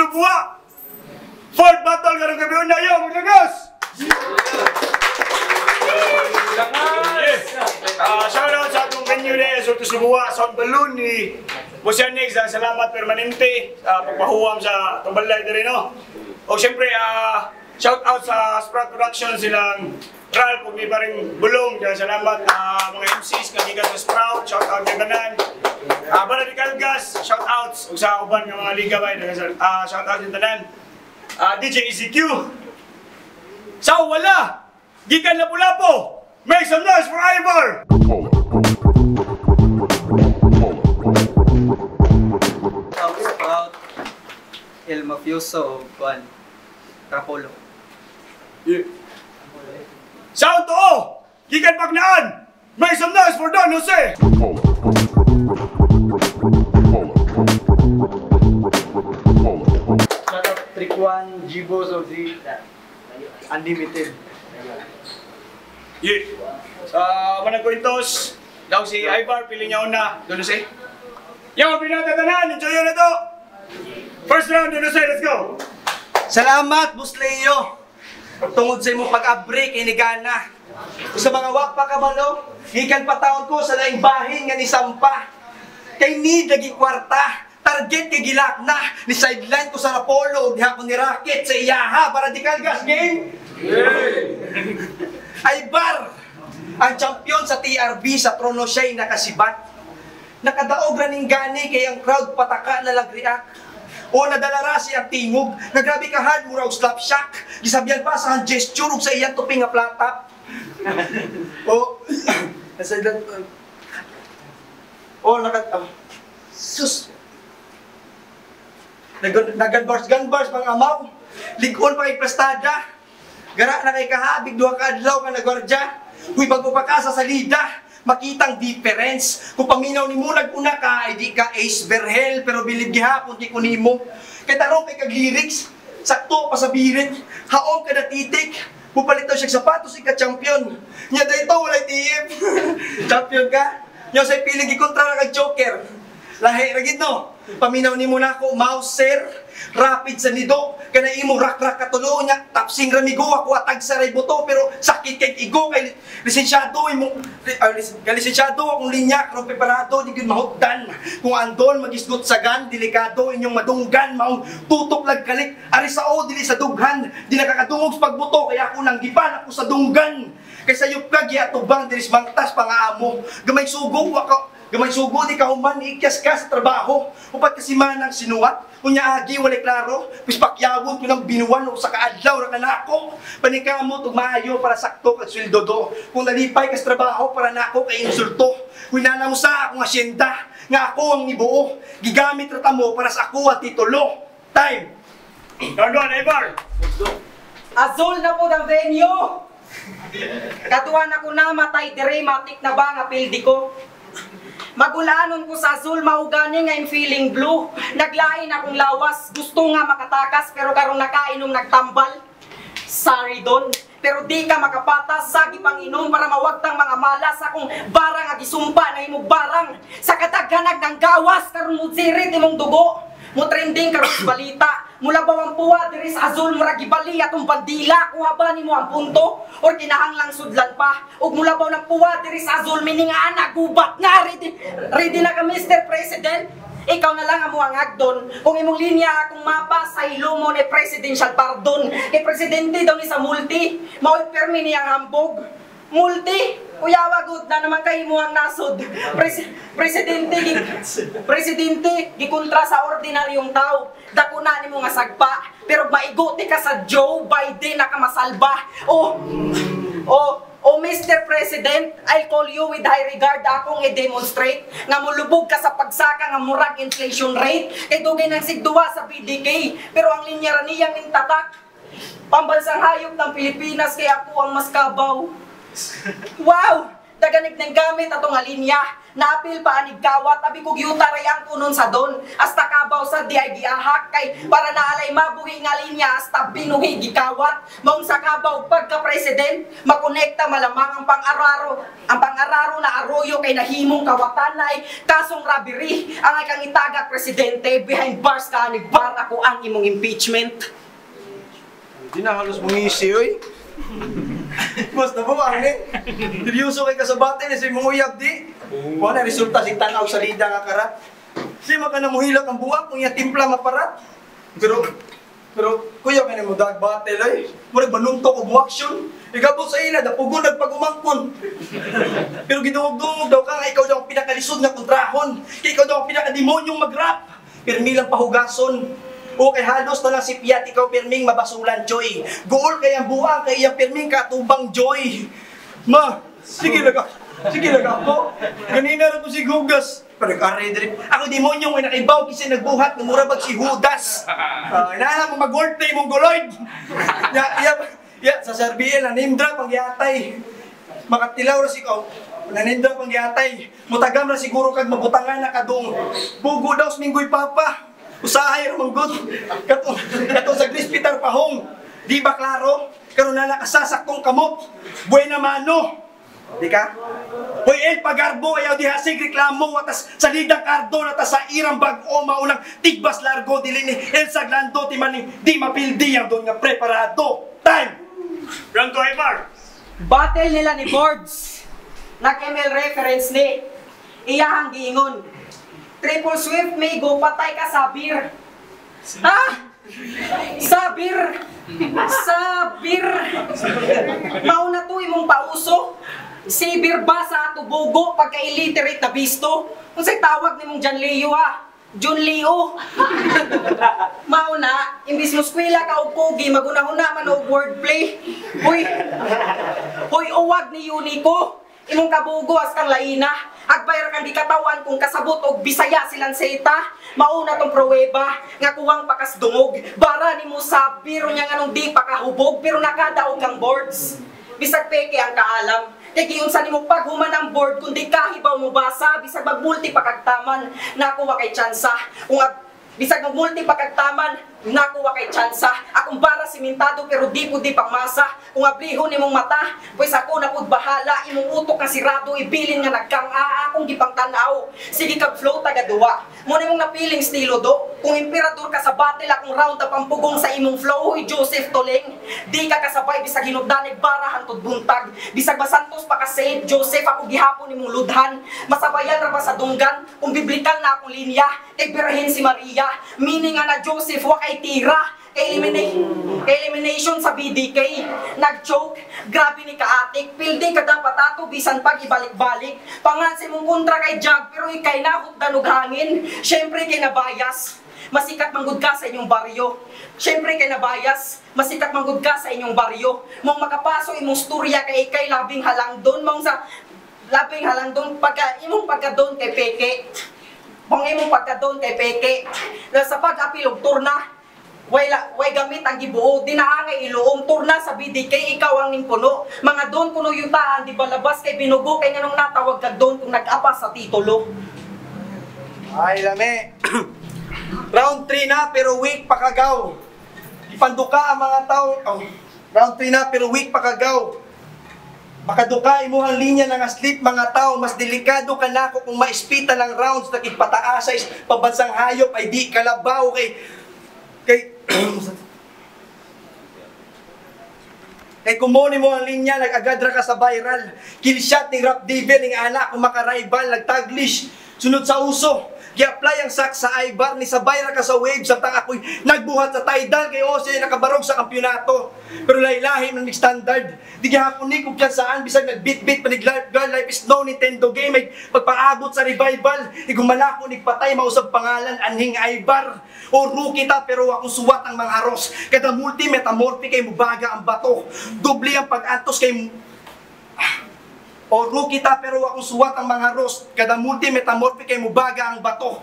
Lubua. Fourth battle karong gabi una yo, maglagas! Yes. Shout out sa atong venue ni Sulto Lubua, Sound Balloon ni Boss Yannick, salamat permanente sa pagpahuwam sa atong balay diri, no. O siyempre, shout out sa Sprout Production, silang Ralph ug ni paring Bulong, kaya salamat mga MCs nga gikan sa Sprout, shout out kay tanan. Baradical Gas, shout outs ug sa uban nga mga liga bay, shout out sa tanan. DJ ECQ. Sa wala, gikan Lapu-Lapu. Make some noise for Ivor! Out Sprout, El Mafioso, Juan, Rapolo. Yeah. Sound to gikan Paknaan! Make some noise for Don Jose! Shout out Trick 1, G-Boss of the Unlimited. Yeah. Sa manang kwintos, daw si Ivar, pili niya una. Don Jose. Yo, pinatatanan! Enjoy yun na to! First round, Don Jose, let's go! Salamat, Boss Leo. Tungod sa imong pag-abri kay ni Gana. Sa mga wak pa kabalo, gikan pa taon ko sa laing bahin nga ni Sampa. Kay need lagi kwarta, target kay gilak na, ni sideline ko sa Rapolo, ug diha ko ni Rocket sa iyaha para di gas game. Ay bar, ang champion sa TRB sa trono siya'y nakasibat. Nakadaog ra ning gani kay ang crowd pataka na lang react. O nadala ra siya ang tingog, nga grabe ka hard mura og slap shock. Gisabihan pa sa hand gesture ug sa iyang tuping nga flat top. O nasa ilan o naka sus. Nagan bars gun bars pang amaw. Lig-on pa kay prestada. Gara na kay kahabig duha ka adlaw ka nagwardya. Huy bago pa ka sa salida, makitang difference. Kung paminaw nimo nag-una ka, ay di ka Ace Verhel, pero bilib gihapon di ko nimo. Kay tarong kay kag lyrics, sakto pa sa birit, haom ka na titik. Pupalit daw siya sapatos, ika champion. Nya dayto walay TF. Champion ka. Nya sa piling gikontra ra kag Joker. Lahi ra gid no. Paminaw nimo nako Mauser, rapid sa nido, kana imo rak-rak katulo nya, tapsing ramigo ako atag sa ray buto pero sakit kay igo kay lisensyado imo kay lisensyado akong linya karon preparado di gyud mahutdan. Kung andon magisgot sa gan, delikado inyong madunggan maong tutok lag kalik ari sa o dili sa dughan, di nakakadungog sa pagbuto kaya ako nang gipan ako sa dunggan. Kay sayop ka giatubang diri sa mangtas pangaamo, gamay sugo wa ka gamay sugo di ka human ikyas ka sa trabaho. Upat kasi man ang sinuwat, unya agi walay klaro, pis pakyawon ko ng binuwan o sa kaadlaw ra kanako. Panikamot og maayo para sakto kag sweldo do. Kung nalipay ka sa trabaho para nako kay insulto. Winana mo sa akong asyenda nga ako ang nibuo. Gigamit ra ta mo para sa ako ang titulo. Time. Round 1, Ivar! Azul na po ang venue. Katuwa na ko na matay dire matik na ba nga pildi ko. Magulanon ko sa azul, maugani nga I'm feeling blue. Naglain akong lawas, gusto nga makatakas pero karong nakainom nagtambal. Sorry don, pero di ka makapatas, sagi pang inom para mawagtang mga malas akong barang nga gisumpa na imong barang. Sa kataghanag ng gawas, karon mo sirit imong dugo. Mo trending karon sa balita, mula bawang puwa diri sa azul mura gibali atong bandila, kuha ba nimo ang punto or kinahanglang sudlan pa? Ug mula baw ng puwa diri sa azul mining ana gubat na ready, ready na ka Mr. President. Ikaw na lang ang muang hagdon. Kung imong linya akong mapa sa ilo mo ni presidential pardon. Kay presidente daw ni sa multi, mao'y permi niyang hambog. Multi, kuyawa good na naman kay mo ang nasod. Presidente gikontra sa ordinaryong tao. Dako na nimo nga sagpa, pero maigo ti ka sa Joe Biden na kamasalba. Oh, oh, oh Mr. President, I'll call you with high regard akong i-demonstrate nga mulubog ka sa pagsaka nga murag inflation rate kay dugay nang sigduwa sa BDK, pero ang linya ra niyang nintatak. Pambansang hayop ng Pilipinas kay ako ang mas kabaw. Wow! Daganig ng gamit ato nga linya. Naapil pa anig kawat, abi kog yuta ray ang kunon sa don. Hasta kabaw sa di ay giahak kay para naalay mabuhi nga linya hasta binuhi gikawat. Maong sa kabaw pagka president makonekta malamang ang pang-araro na arroyo kay nahimong kawatan ay kasong robbery ang ikang itagak presidente behind bars ka anig bar ako ang imong impeachment. Di na halos mungisi, oy. Basta mo, ang ni. Seryoso kay kasabate ni sa imong uyab, di. Wala resulta sing tanaw sa lida nga karat. Si maka na muhilak ang buwak kung iya timpla maparat. Pero kuya kay mo dag battle ay. Murag manuntok og action. Igabot sa ila dapugon nagpagumangkon. Pero gidungog-dungog daw ka nga ikaw daw ang pinakalisod nga kontrahon. Kay ikaw daw ang pinakademonyong mag-rap. Pirmi lang pahugason. O kay halos na lang si Piat, ikaw pirming mabasulan, Joy. Guol kay ang buang kay iyang pirming katubang, Joy. Ma, sige lang sige lang ako. Ganina ra ko si Hugas. Pero nag-array diri. Ako demonyo nga nakaibaw kasi nagbuhat ng mura bag si Judas. Inala mo mag-wordplay mong goloid. Ya, ya, ya, sa Serbia na name drop ang giatay. Makatilaw ra si oh, na name drop ang giatay. Mutagam ra siguro kag mabutangan na kadung. Bugo daw sa minggoy papa. Usahay ra manggod. Kato kato sa Grispitar pahong. Di ba klaro? Karon na nakasasaktong kamot. Buena mano. Di ka? Hoy El Pagarbo, ayaw di hasig reklamo atas sa lidang kardo na sa irang bag-o maunang tigbas largo dili ni El Saglando ti maning di mapildi ang doon nga preparado. Time! Round 2, Ivar. Battle nila ni Boards. Nag-ML reference ni. Iyahang giingon. Triple Swift may go patay ka sabir. Ha? Sabir. Sabir. Mauna to imong pauso. Sibir ba sa ato bugo pagka illiterate na bisto? Unsay tawag nimong John Leo ha? John Leo. Mauna, imbis mo skwela ka og pogi, magunahuna man og wordplay. Uy, Hoy, uwag ni Unico. Imong kabugo as kang laina. Agbayar kang gikatawan kung kasabot og Bisaya silang seta. Mauna tong pruweba nga kuwang pakasdungog. Bara nimo sa biro niya nganong di pakahubog pero nakadaog kang boards. Bisag peke ang kaalam. Kay giunsa nimo paghuman ang board kundi kahibaw mo basa bisag magmulti pa kag taman nakuha kay tsansa. Kung bisag magmulti pa kag taman nakuha kay tsansa. Akong bara simentado pero di pud di pangmasa. Kung ablihon nimong mata, pues ako na pud bahala. Imong utok nga sirado ibilin nga nagkang-aa akong gipangtan-aw. Sige kag flow taga duwa. Mo nimong napiling estilo do. Kung emperador ka sa battle akong round up ang pugong sa imong flow. Huy Joseph Toleng, di ka kasabay bisag hinugdanig bara hantod buntag. Bisag basantos pa ka Saint Joseph ako gihapon nimong ludhan. Masabayan ra ba sa dunggan kung biblikal na akong linya kay Birhen si Maria. Meaning nga na Joseph wa kay tira. Kay elimination sa BDK. Nag-choke, grabe ni kaatik. Pildi ka dapat ato bisan pag ibalik-balik. Pangan sa imong kontra kay Jag pero ikay nahot danog hangin. Syempre kay nabayas. Masikat manggod ka sa inyong baryo. Syempre kay nabayas, masikat manggod ka sa inyong baryo. Mong makapaso imong storya kay ikay labing halang doon. Mong sa labing halang doon pagka imong pagka doon kay Peke. Mong imong pagka doon kay Peke. Na sa pag-apil og turna, way, way gamit ang gibuo, di na angay iluong turna sa BDK, ikaw ang nimpuno. Mga doon kuno yutaan, di ba labas kay binugo, kay nganong natawag kag doon kung nag-apa sa titulo. Ay, lame. Round 3 na pero weak pa kagaw. Ipanduka ang mga tao. Oh, round 3 na pero weak pa kagaw. Makaduka imuhang linya nga sleep mga tao, mas delikado ka nako kung maispita ng rounds na kigpataasa is pambansang hayop ay di kalabaw kay kay kay kumuni mo ang linya, nag-agad ra ka sa viral. Kill shot ni Rap Devil ning anak kung makarival, nagtaglish. Sunod sa uso, gi-apply ang sak sa iBar ni sabay ra ka sa wave samtang ako'y nagbuhat sa tidal kay Ose nakabarog sa kampyonato. Pero lahi-lahi man mig standard. Di gihapon ni kung saan bisag nagbit-bit panig life girl, life is no Nintendo game ay pagpaabot sa revival. Igumalako nig patay mausab pangalan anhing iBar. O rookie ta pero akong suwat ang mga haros. Kada multi metamorphic kay mubaga ang bato. Doble ang pag-antos kay O rookie ta pero akong suwat ang mga haros. Kada multi metamorphic kay mubaga ang bato.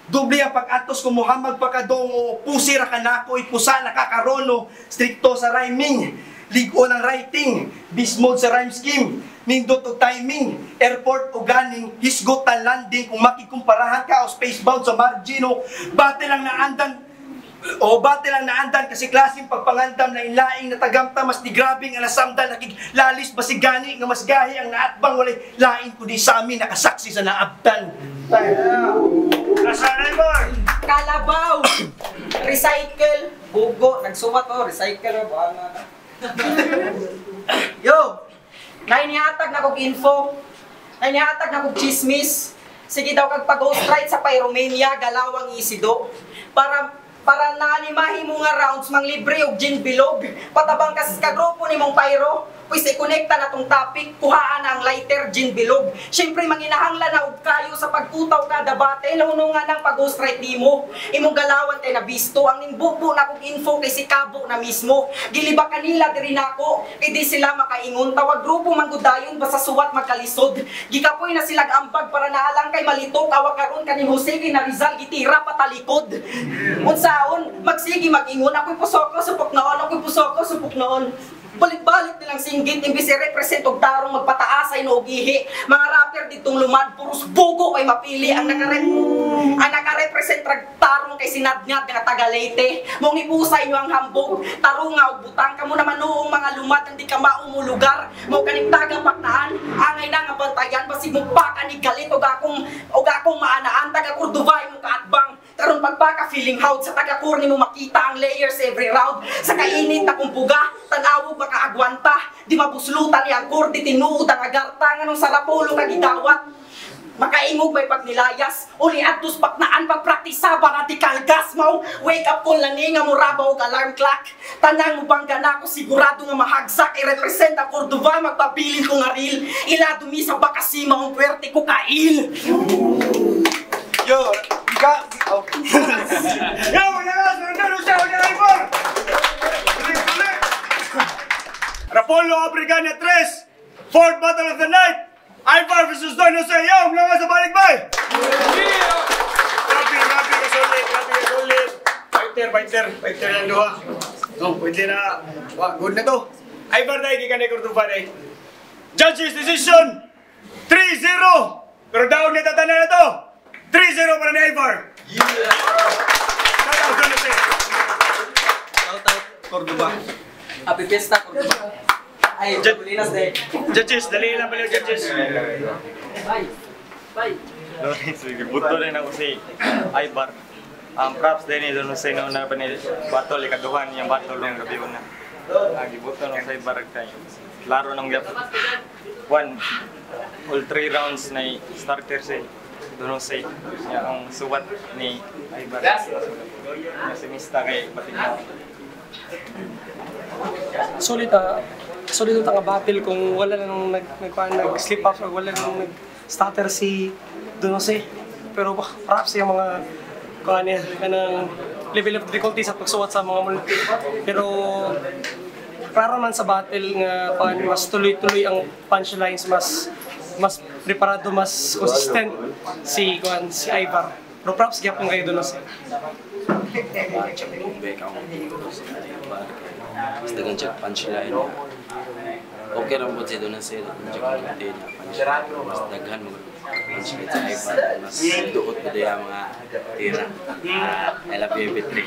Doble ang pag-antos kung Muhammad pakadong o pusi ra kanako ipusa nakakarono. Stricto sa rhyming, ligo ng writing, beast mode sa rhyme scheme. Nindot og timing, airport o ganing, hisgotan landing kung makikumparahan ka o spacebound sa margin o bate lang naandan o bate lang naandan kasi klaseng pagpangandam na inlaing natagamta mas di grabing alasamdan nakig lalis basig gani nga mas gahi ang naatbang walay lain kundi sa amin nakasaksi sa naabtan. Nasa Ivar! Kalabaw! Recycle! Bugo! Nagsuwat oh, recycle oh, buang na. Yo! Nainihatag na kog info. Nainihatag na kog chismis. Sige daw kag pag-ghostwrite sa Pyromania, galawang isido. Para para naanimahi mo nga rounds manglibre og gin bilog. Patabang kas kagrupo nimong pyro, pwes i-connecta na tong topic, kuhaan na ang lighter gin bilog. Syempre manginahanglan na og kayo sa pagkutaw kada battle, hunungan ang pag-ghostwrite nimo. Imong galawan kay nabisto ang nimbubo na kog info kay si Kabo na mismo. Giliba kanila diri nako, kay di sila makaingon tawag grupo manggudayon basta suwat magkalisod. Gikapoy na silag ambag para naalang kay malito kawa karon kaning Jose kay na Rizal gitira patalikod. Unsaon magsigi mag-ingon ako'y pusoko supok noon, ako'y pusoko supok noon. Balik-balik nilang singgit imbis i-represent og tarong magpataas ay og ihi. Mga rapper ditong lumad puros bugo kay mapili ang ang nakarepresent rag tarong kay sinadngat nga taga Leyte. Mong ipusay nyo ang hambog, tarunga og butang kamo naman noong mga lumad hindi ka maumulugar. Mo kaning taga paknaan, angay na nga bantayan basig mo pa kani galit og akong maanaan taga Cordova imong kaatbang. Karon pagpaka feeling out sa taga Corny mo makita ang layers every round. Sa kainit na kumbuga, tan-awog makaagwanta, di mabuslutan ni ang di tinuod ang agarta nganong sarapolo kagidawat. Makaingog may pagnilayas, uli adtos paknaan pagpraktisa para di kalgas mao. Wake up call na ni nga muraba og alarm clock. Tanang mo bangga na ako sigurado nga mahagsak i-represent ang Cordova magpabilin ko nga real. Ila dumi sa bakasima ang puwerte ko kail. Yo, oh. Yo, malakas! Meron na siya! Ivar! Ulit, ulit! Rapolo Abrigana 3! Fourth battle of the night! Ivar versus Don Jose! Yo, malakas sa balikbay! Grabe, grabe ka solid! Grabe ka solid! Fighter, fighter! Fighter lang duha. No, pwede na. Good na to. Ivar na, gikan ni Cordova na. Judges decision! 3-0! Pero down na tatanan na to! 3-0 para ni Ivar! Yeah! Shout out Don Jose! Shout out Cordova. Happy Fiesta, Cordova. Ay, Linas Day. Judges, dali lang pala yung judges. Bye. Bye. Lawrence, buto rin ako si Ivar. Props din ni Don Jose noon na pa ni battle, ikaduhan yung battle ng gabi una. Gibuto nung sa Ivar kay laro ng gap. One, all 3 rounds na starter si Don Jose. Niya ang suwat ni Ivar. Niya si Mista kay Batignaw. Solid solid ang battle kung wala nang nag-slip up or wala nang nag-stutter si Don Jose. Pero props yung mga kuan niya kanang level of difficulty sa pagsuwat sa mga multi. Pero klaro man sa battle nga kuan mas tuloy-tuloy ang punchlines, mas preparado, mas consistent si kuan si Ivar. Pero props gyapon kay Don Jose. Mas dagan siya punchline niya. Okay lang po si Don Jose, dagan siya multi niya punchline. Mas daghan mo punchline sa Ivar. Mas duot po diya mga tira. I love you, MP3.